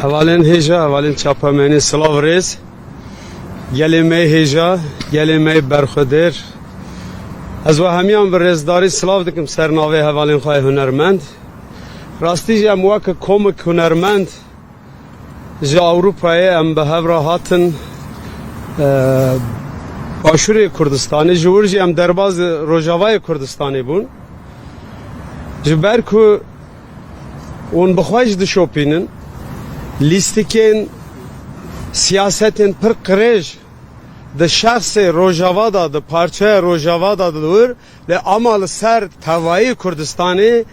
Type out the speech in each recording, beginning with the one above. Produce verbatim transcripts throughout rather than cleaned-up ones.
Hevalên hêja, hevalên çapemenî, silav rêz. Gelê me hêja, gelê me berxwedêr. Ez we hemiyan bi rêzdarî silav dikim ser navê hevalên xwe hunermend. Rastî jî em weke komik hunermend ji Ewropayê em bi hev re hatin, e, Başûrê Kurdistanê, ji wir jî em derbazî Rojavayê Kurdistanê bûn. Ji ber ku hûn bi xwe jî dişopînin, lîstikên siyasetên pir qirêj di şexsê Rojava de, di parçeya Rojava de di wir, lê ama li ser tevayî Kurdistanê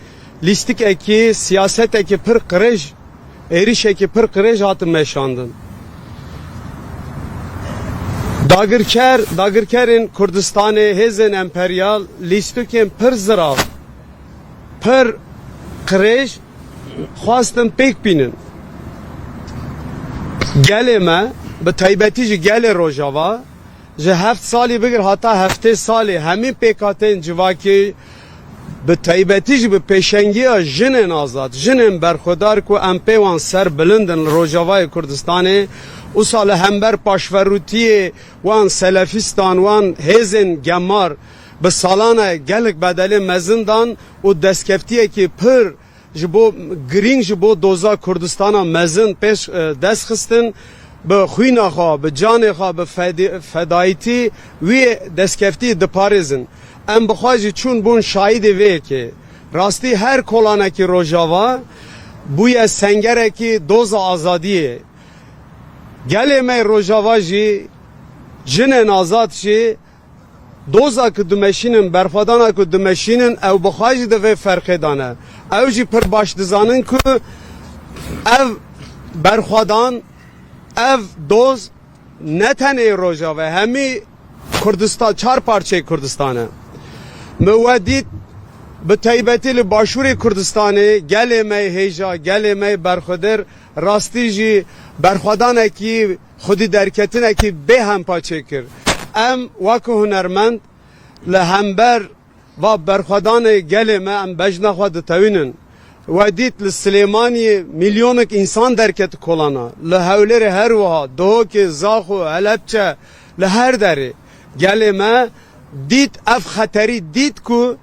lîstikekî, siyasetekî pir qirêj, êrişekî pir qirêj hatin meşandin. Dagirker, dagirkerên Kurdistanê, hêzên emperyal, lîstikên pir zirav, pir qirêj xwestin pêk bînin. Gelê me, bi taybetî jî gelê Rojava, ji heft salî bigir heta heftê salî hemî pêkhateyên civakî, bi taybetî jî bi pêşengiya jinên azad, jinên berxwedar ku em pê wan ser bilind in li Rojavayê Kurdistanê, wisa li hember paşverûtiyê wan selefîstan, wan hêzên gemar, bi salan e gelek bedelên mezin dan û destkeftiyekî pir ji bo, girîng ji bo doza Kurdistana mezin pêş, e, dest xistin, bi xwîna xwe, bi canê xwe, bi fedi-, fedayîtî wî destkeftî diparêzin. Em bi xwe jî çûn bûn şahidê vê yekê. Rastî her kolanekî Rojava bûye sengerekî doza azadiyê. Gelê me Rojava jî, jinên azad jî, doza ku dimeşînin, berxwedana ku dimeşînin, ew bi xwe jî di vê ferqê de ne. Ew jî pir baş dizanin ku ev berxwedan, ev doz ne tenê Rojava, hemî Kurdistan, çar parçeyê Kurdistan e. Min we dît, bi taybetî li Başûrê Kurdistanê, gelê me hêja, gelê me berxwedêr, rastî jî berxwedanekî xwedî derketinekî bê hempa çêkir. Em wek hunermend li hember va berxwedanê gelê me em bejna xwe ditewînin. We dît li Silêmaniyê milyonek însan derket kolana. Li Hewlêrê her wiha, Duhokê, Zaxo, Helepçe, li her derê. Gelê me dît ev xeterî, dît ku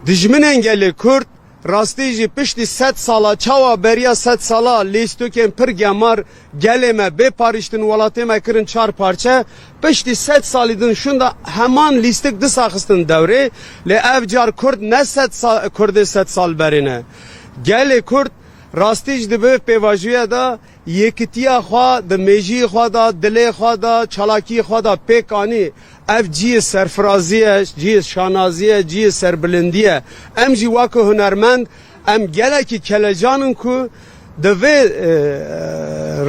dijminên gelê Kurd, rastî jî piştî sed sala, çawa beriya sed sala lîstokên pir gemar gelê me bê parîştin, welatê me kirin çar parçe, piştî sed salî din şûnda heman lîstik disaxistin dewrê, lê ev car Kurd ne sed sa-, Kurdê sed sal berê ne. Gelê Kurd rastî jî di vê pêvajoyê de yekitiya xwe di mêjiyê xwe de, dilê xwe de, çalakiyê xwe de pêk anî. Ev cihê serfirazî ye, cihê şanazî ye, cihê serbilindî ye. Em jî weke hunermend, em gelekî kelecan in ku di vê, e,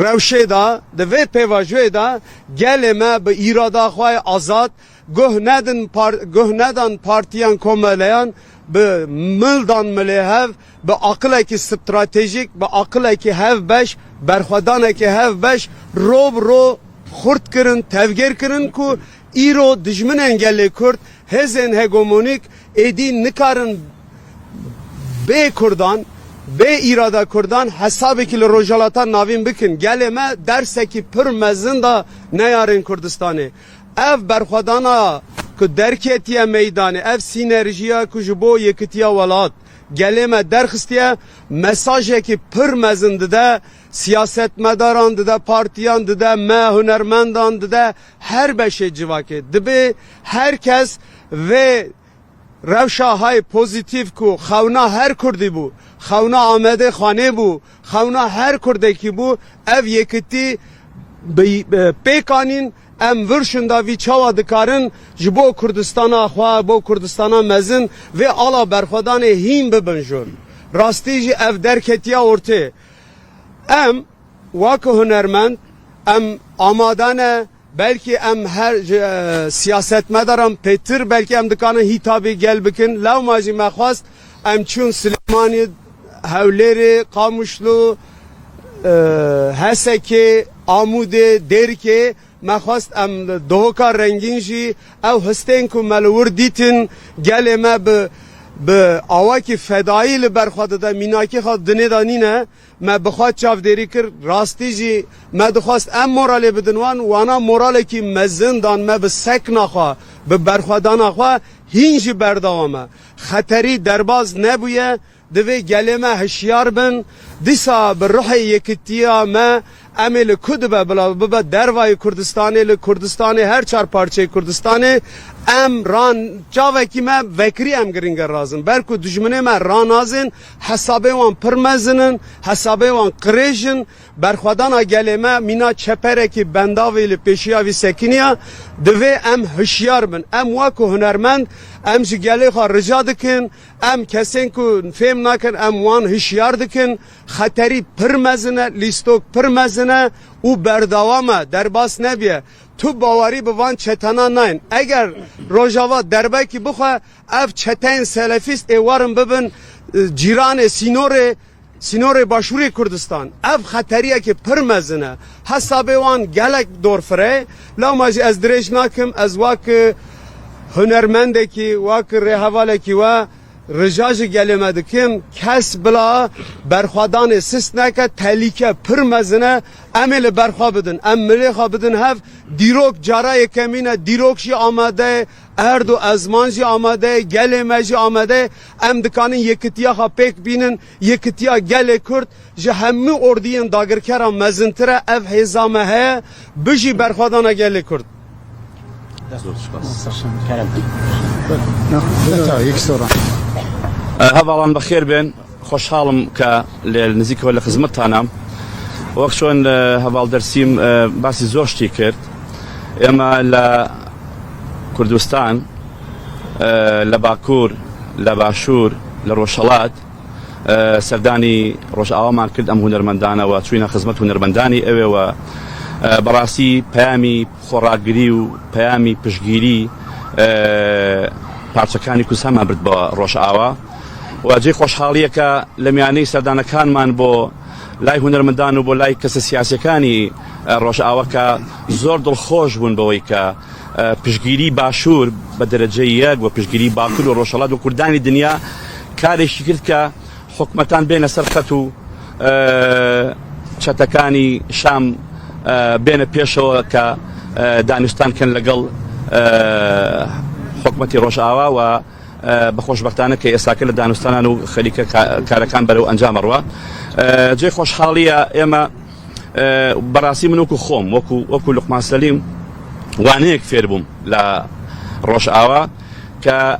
rewşê de, di vê pêvajoyê de gelê me bi îrada xwe yê azad, guh nedin par-, guh nedan partiyan komeleyan, bi mil dan milê hev, bi aqilekî stratejîk, bi aqilekî hevbeş, berxwedanekî hevbeş, ro bi ro xurt kirin, tevgêr kirin ku îro dijminên gelê Kurd, hêzên hegemonîk êdî nikarin bê Kurdan, bê îrada Kurdan hesabekî li Rojhilata Navîn bikin. Gelê me dersekî pir mezin da neyarên Kurdistanê. Ev berxwedana ku derketiye meydanê, ev sînerjiya ku ji bo yekitiya welat gelê me derxistiye, mesajekî pir mezin dide siyasetmedaran, dide partiyan, dide me hunermendan, dide her beşê civakê. Dibê her kes vê rewşa hay pozîtîf ku xewna her Kurdî bû, xewna Amedê Xanê bû, xewna her Kurdekî bû, ev yekitî bi, bi pêk anîn, em vir şûnda vî çawa dikarin ji bo Kurdistana xwe, bo Kurdistana mezin vê ala berxwedanê hîn bibin jor. Rastî jî ev derketiya ortê. Em wek hunermend, em amade ne, belkî em her, e, siyasetmedaran pêtir belkî em dikarin hîtabî gel bikin. Lewma jî me xwest em çûn Silêmanî, Hewlêrê, Qamişlo, e, Hesekê, Amûdê, Dêrikê, me xwest em Duhoka Rengîn jî ew histên ku me li wir dîtin, gelê me bi Bi awakî fedayî li ber xwe dide, mînakê xwe dinê de nîne. Me bi xwe çavdêrî kir, rastî jî me dixwest em moralê bidin wan, wana moralekî mezin dan me bi sekna xwe, bi berxwedana xwe, hîn jî berdewam e. Xeterî derbas nebûye, divê gelê me hişyar bin. Dîsa bi ruhê yekitiya me, em ê li ku dibe bila bibe dervayê Kurdistanê, li Kurdistanê, her çar parçeyê Kurdistanê, em ran çavekî me vekirî em girînge razin. Ber ku dijminê me ranazên, hesabê wan pir mezin in, hesabê wan qirêj in. Berxwedana gelê me mîna çeperekî bendavê li pêşiya vî sekiniya, divê em hişyar bin. Em wek ku hunermend, em ji gelê xwe rica dikin, em kesên ku fêm nakin, em wan hişyar dikin. Xeterî pir mezin e, lîstok pir mezin e û berdewam e, derbas nebiye. Tu bawerî bi van çetena nayên. Eger Rojava derbekî bixwe, ev çeteyên selefîst ê werin bibin, e, cîranê sînorê, sînorê başûrê Kurdistan. Ev xeteriyekê pir mezin e. Hesabê wan gelek dorfire. Lewma jî ez dirêj nakim, ez wek hunermendekî, wek rêhevalekî we rica ji gelê me dikim, kes bila berxwedanê sist neke, telîke pir mezin e. Em ê li ber xwe bidin, em milê xwe bidin hev. Dîrok cara yekemîn e, dîrok jî amade ye, erd û ezman jî amade ye, gelê me jî amade ye. Em dikanin yekitiya xwe pêk bînin, yekitiya gelê Kurd ji hemû ordiyên dagirkeran mezintir e. Ev hêza me heye, bijî berxwedana gelê Kurd. Dest xweş. Kerem. Beta, yek soran. E, hevalan bi xêr bên. Xweşhal im ke li nizîkê we li xizmetan im. Wek çend, e, heval Dersîm, e, basî zor ştî kir. Ême li Kurdistan, e, li Bakur, li Başûr, li Rojhelat, e, serdanî Rojawaman kir, em hunermendan e we çûyne xizmet hunermendanî ew ê we, e, berastî peyamî xweragirî û peyamî piştgîrî, e, parçekanî Kurdistan me bird bi Rojawa. Û cihê xweşhaliyeke li miyanê serdanekanman bo lay hunermendan û bo lay kesê siyasiyekanî, e, Rojawa ke zor dilxweş bûn b'ewey ke, e, piştgîrî Başûr bi dereceyê yek û piştgîrî Bakur û Rojhelat û Kurdanî dinya karê şikir ke hikûmetan bêne ser xet û, e, çetekanî Şam, e, bêne pêşewe ke, e, danûstan kin legel, e, hikûmetî Rojawa û, e, bi xweşbextane ke êsake li danûstanan û xerîke ka-, karekan berew encam re. E, cihê xweşhaliye ême, e, berastî min wekû xwe, wekû, wekû Luqman Selîm, waneyek fêr bûm li Rojawa ke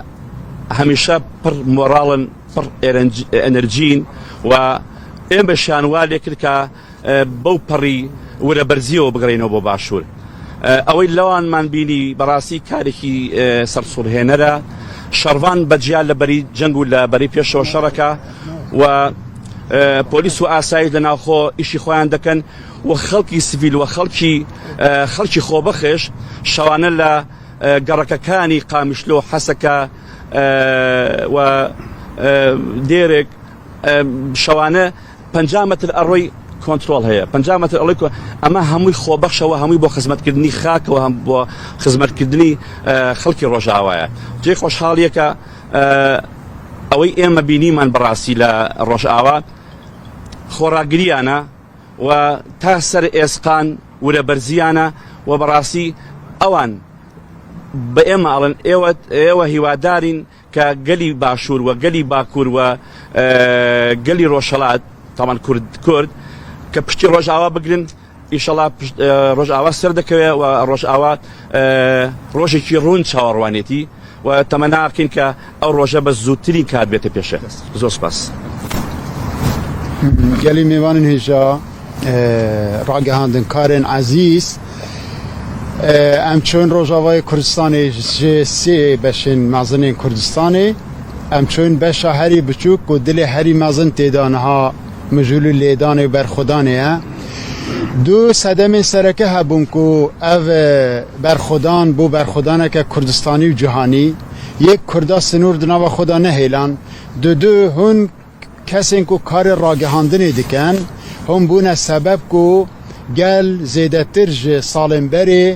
hemîşe pir moral in, pir êrenc-, enerjî in û ême şan wa lê kir ke, e, bew perî wêreberziyê we bigerîne bo Başûr. E, ewey lewan man bînî berastî karekî, e, sersûrhêner e. Şervan bi ciya li berî ceng û li berî pêşewe şereke û, e, polîs û asayîş li navxwe îşî xweyan dikin û xelkî sivîl û xelkî, e, xelkî xwebexş şewane li e, gerekekanî Qamişlo, Heseke, e, û, e, Dêrek, e, şewane penca metr eroy kontrol heye. Penca metr eroy ko-, ema hemûy xwebexş e we, hemûy bo xizmetkirdinî xak e we, hem bo xizmetkirdinî, e, xelkî Rojawa ye. Cihê xweşhaliyeke, e, ewey ême bînîman berastî li Rojawa xweragiriyane, û ta ser êsqan wêreberziyane û berastî ewan bi ême alin, êwe, êwe hîwadarîn ke gelî Başûr û gelî Bakur û, e, gelî Rojhelat, taban Kurd, Kurd, ke piştî Rojawa bigirin, înşallah pişt-, e, Rojawa ser dikeve û Rojawa, e, rojekî rûn çawa ronîtî. Û temena kin ke ew roje bi zûtirîn kar bête pêşe. Zor spas. Gelî mêvanên hêja, e, ragihandinkarên ezîz, e, em çûn Rojavayê Kurdistanê ji sê beşên mezinên Kurdistanê, em çûn beşa herî biçûk ku dilê herî mezin tê de niha mijûl û lêdanê û berxwedanê ye. Du sedemên sereke hebûn ku ev, e, berxwedan bû berxwedaneke Kurdistanî û cîhanî, yek Kurda sinûr di nava xwe de nehêlan. Di du hûn kesên ku karê ragihandinê dikin, hûn bûne sebeb ku gel zêdetir ji salên berê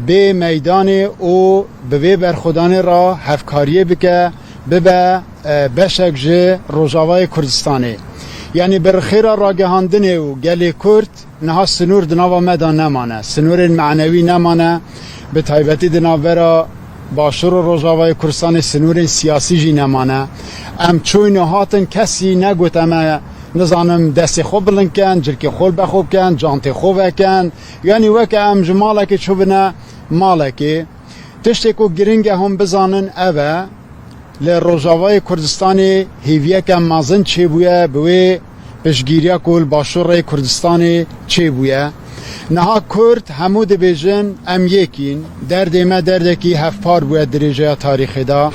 bê meydanê û bi vê berxwedanê re hevkariyê bike bibe, e, beşek ji Rojavayê Kurdistanê. Yanî bi rixêra ragihandinê û gelê Kurd niha sinûr di nava me de nemane. Sinûrên manewî nemane. Bi taybetî di navbera Başûr û Rojavayê Kurdistanê sinûrên siyasî jî nemane. Em çûyn û hatin, kesî negot em ê, nizanim, destê xwe bilind ken, cilkê xwe li be xwe biken, cantê xwe vekin. Yanî weke em ji malekê çûbine malekê. Tiştê ku giring e hûn bizanin ev e, li Rojavayê Kurdistanê hêviyeke mezin çêbûye bi wê piştgiriya ku li Başûrê Kurdistanê çêbûye. Niha Kurd hemû dibêjin, em yek in, derdê me derdekî hevpar bûye dirêjeya tarîxê de.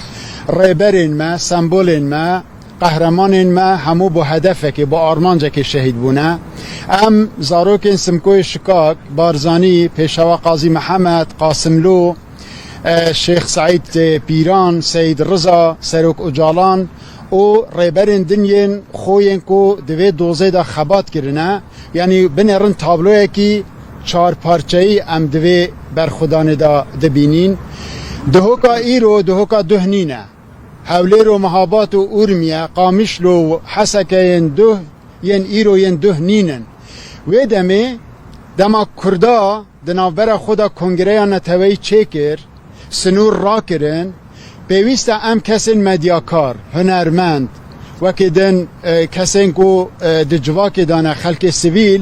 Rêberên me, sembolên me, qehremanên me hemû bo hedefekê, bo armancekê şehîd bûne. Em zarokên Simkoyê Şikak, Barzanî, Pêşewa Qazî Mihemed, Qasimlo, e, Şêx Seîd, e, Pîran, Seyîd Riza, Serok Ocalan û rêberên din yên xwe yên ku di vê dozê de xebat kirine, yanî binêrin tabloyekî çar parçeyî em di vê berxwedanê de dibînîn. Dihoka îro dihoka duh nîne. Hewlêr û Mihabat û Urmiye, Qamişlo û Heseke yên duh, yên îro yên duh nînin. Wê demê, dema Kurda di navbera xwe de kongreya neteweyî çêkir, sinûr rakirin, pêwîst e em kesên medyakar, hunermend, wekî din, e, kesên ku, e, di civakê de ne, xelkê sivîl,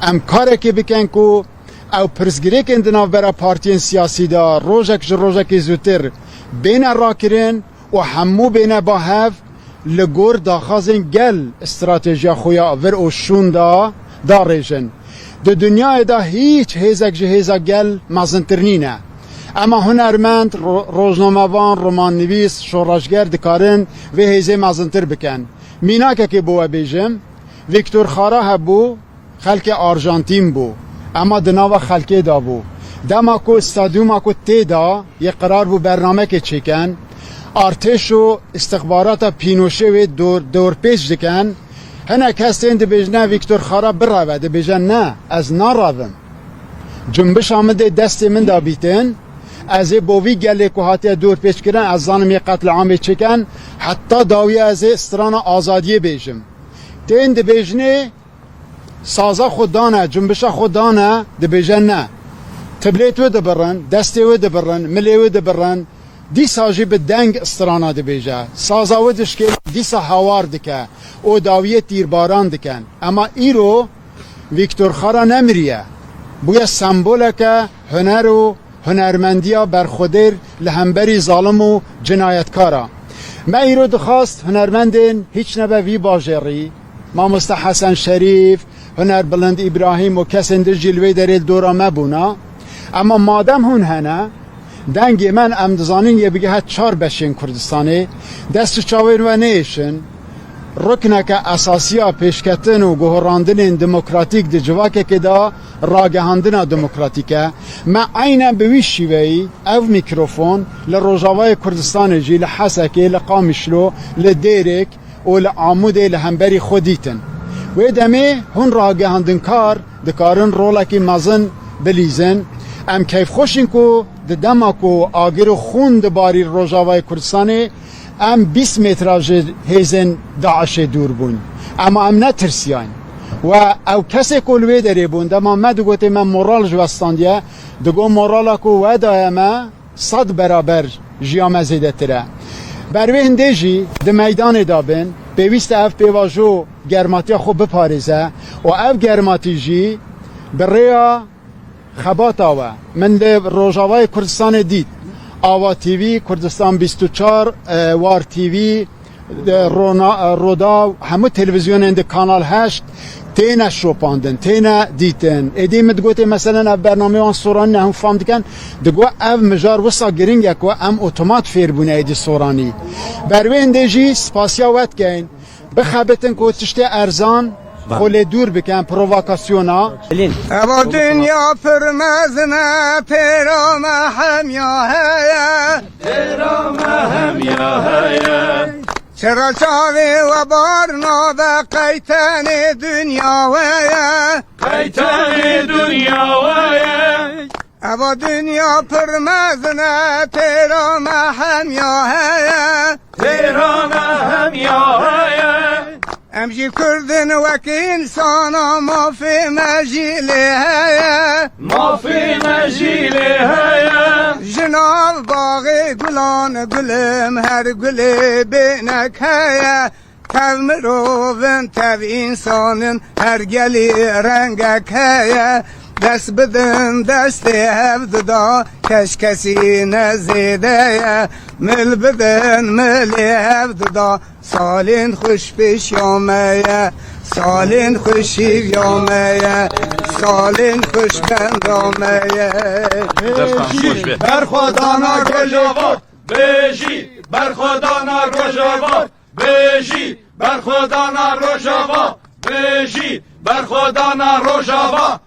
em karekê bikin ku ew pirsgirêkên di navbera partiyên siyasî de rojek ji rojekê zûtir bêne rakirin û hemû bêne ba hev, li gor daxwazên gel stratejiya xwe ya vir û şûn da darêjin. Di dinyayê de hîç hêzek ji hêza gel mezintir nîne. Ema hunermend, ro-, rojnamevan, romannivîs, şoreşger dikarin vê hêzê mezintir bikin. Mînakekê bo we bêjim, Vîktor Xara hebû, xelkê Arjantîn bû, ema di nava xelkê de bû. Dema ku stadyuma ku tê de yê qerar bû bernamekê çêken, artêş û istixbarata Pînoşê wê dor-, dorpêç diken, hinek kes tên dibêjine Vîktor Xara bireve, dibêje ne, ez narevim. Cumbişa min dê destê min de bîtin, ez ê bo vî gelê ku hatiye dorpêç kirin, ez zanim yê qetliamê çêken, heta dawiya ez ê strana azadiyê bêjim. Tên dibêjinê, saza xwe dane, cumbişa xwe dane, dibêje ne. Tiblêt wê dibirin, destê wê dibirin, milê wê dibirin. Dîsa jî bi deng strana dibêje. Saza wê dişkê, dîsa hawar dike û dawiyê tîrbaran diken. Ema îro Vîktor Xara nemiriye. Bûye semboleke huner û hunermendiya berxwedêr li hemberî zalim û cinayetkara. Me îro dixwast hunermendên hîç nebe vî bajêrî, Mamoste Hesen Şerîf, Huner Bilind Îbrahîm û kesên din jî li wê derê li dora me bûna. Ema madem hûn hene, dengê me em dizanin yê bigihe çar beşên Kurdistanê, dest û çavên we nêêşin. Rukneke esasî ya pêşketin û guherandinên demokratîk di civakekê de ragihandina demokratîk e. Me eynen bi wî şîveyî ev mîkrofon li Rojavayê Kurdistanê jî, li Hesekê, li Qamişlo, li Dêrêk û li Amûdê li hemberî xwe dîtin. Wê demê hûn ragihandinkar dikarin rolekî mezin bilîzin. Em keyfxweş in ku di dema ku agir û xûn dibarî Rojavayê Kurdistanê, em bîst metre ji hêzên DAIŞê dûr bûn. Ema em netirsiyayn. We ew kesê ku li wê derê bûn, dema me digotê me moral ji we standiye, digot morala ku we daye me sed beraber ji ya me zêdetir e. Ber wê hindê jî di meydanê de bin, pêwîst e ev pêvajo germatiya xwe biparêze û ev germatî jî bi rêya xebata we. Min li Rojavayê Kurdistanê dît. Ava T V, Kurdistan bîst û çar, e, War T V, e, Rona, e, Rodaw, hemû televîzyonên di Kanal heşt têne şopandin, têne dîtin. Êdî min digotê, meselen, ev bernameyê wan soranî ne, hûn fam dikin? Digot, ev mijar wisa giring e ku em otomat fêr bûne êdî soranî. Ber wê hindê jî spasiya we dikeyn. Bixebitin ku tiştê erzan xwe lê dûr bikin, provokasyona. Eva dinya pir mezin e, pêra me hemya heye. Pêra me hemya heye. Çira çavê we bar nabe, qey tenê dinya we ye. Qey tenê dinya we ye. Eva dinya pir mezin e, pêra me hemya heye. Êrana hemiya heye. Em jî Kurd in, wek însana mafê me jî lê heye. Mafê me jî lê heye. Ji nav baxê gulan gulim her gulê bênek heye. Tev mirov in, tev însan in, her gelî rengek heye. Dest bidin destê hevdu da, keç kesî ne zêde ye. Mil bidin milê hevdu da, salên xweş pêşiya me ye. Salên xweş hîviya me ye. Salên xweş benda me ye. Derstan xweş be. Berxwedana Rojava, bijî berxwedana Rojava. Bijî berxwedana Rojava, bijî berxwedana Rojava.